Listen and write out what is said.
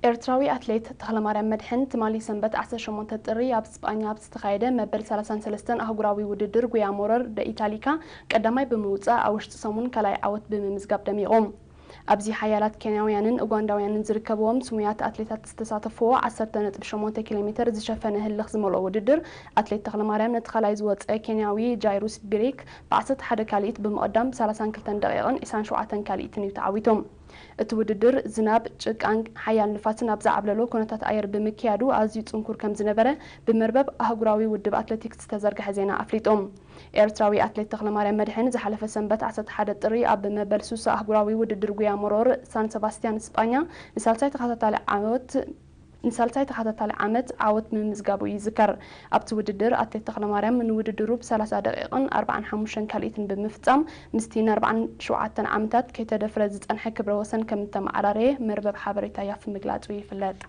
ኤርትራዊ ኣትሌት ተኽለማርያም መድሕን ትማሊ ሰንበት ዓሰርተ ሸሞንተ ጥሪ ኣብ ስጳኛ ኣብ ዝተኻየደ መበል ሰላሳን ሰለስተን ኣህጉራዊ ውድድር ጉያ ሞረር ደ ኢታሊካ ቀዳማይ ብምውጻእ ኣብ ውሽጢ ሰሙን ካልኣይ ዓወት ብምምዝጋብ ደሚቑ። ኣብዚ ሓያላት ኬንያውያንን ኡጋንዳውያንን ዝርከብዎም ስሙያት ኣትሌታት ዝተሳተፍዎ ዓሰርተ ነጥቢ ሸሞንተ ኪሎ ሜተር ዝሸፈነ ህልኽ ዝመልኦ ውድድር፣ ኣትሌት ተኽለማርያም ነቲ ካልኣይ ዝወጸ ኬንያዊ ጃይሩስ ቢሪክ ብ ዓሰርተ ሓደ ካልኢት ብምቕዳም ብ ሰላሳን ክልተን ደቂቕን ዕስራን ሸውዓተን ካልኢትን እዩ ተዓዊቱ። እቲ ውድድር ዝናብ፣ ጭቃን ሓያል ንፋስን ኣብ ዝዓብለሎ ኩነታት ኣየር ብምክያዱ ኣዝዩ ጽንኩር ከም ዝነበረ ብመርበብ ኣህጉራዊ ውድብ ኣትሌቲክስ ዝተዘርግሐ ዜና ኣፍሊጡ። ኤርትራዊ ኣትሌት ተኽለማርያም መድሕን ዝሓለፈ ሰንበት ዓሰርተ ሓደ ጥሪ ኣብ መበል ሱሳ ኣህጉራዊ ውድድር ጉያ ሞሮር ሳን ሰባስቲያን ስጳኛ ንሳልሳይ ተኸታታሊ ዓወት ንሳልሳይ ተኸታታሊ ዓመት ዓወት ምምዝጋቡ ይዝከር። ኣብቲ ውድድር ኣትሌት ተኽለማርያም ንውድድሩ ብ ሰላሳ ደቂቕን ኣርባዓን ሓሙሽተን ካልኢትን ብምፍጻም ምስቲ ን ኣርባዓን ሸውዓተን ዓመታት ከይተደፍረ ዝጸንሐ ክብረ ወሰን ከም እተመዓራረየ መርበብ ሓበሬታ ያፍ ምግላጹ ይፍለጥ።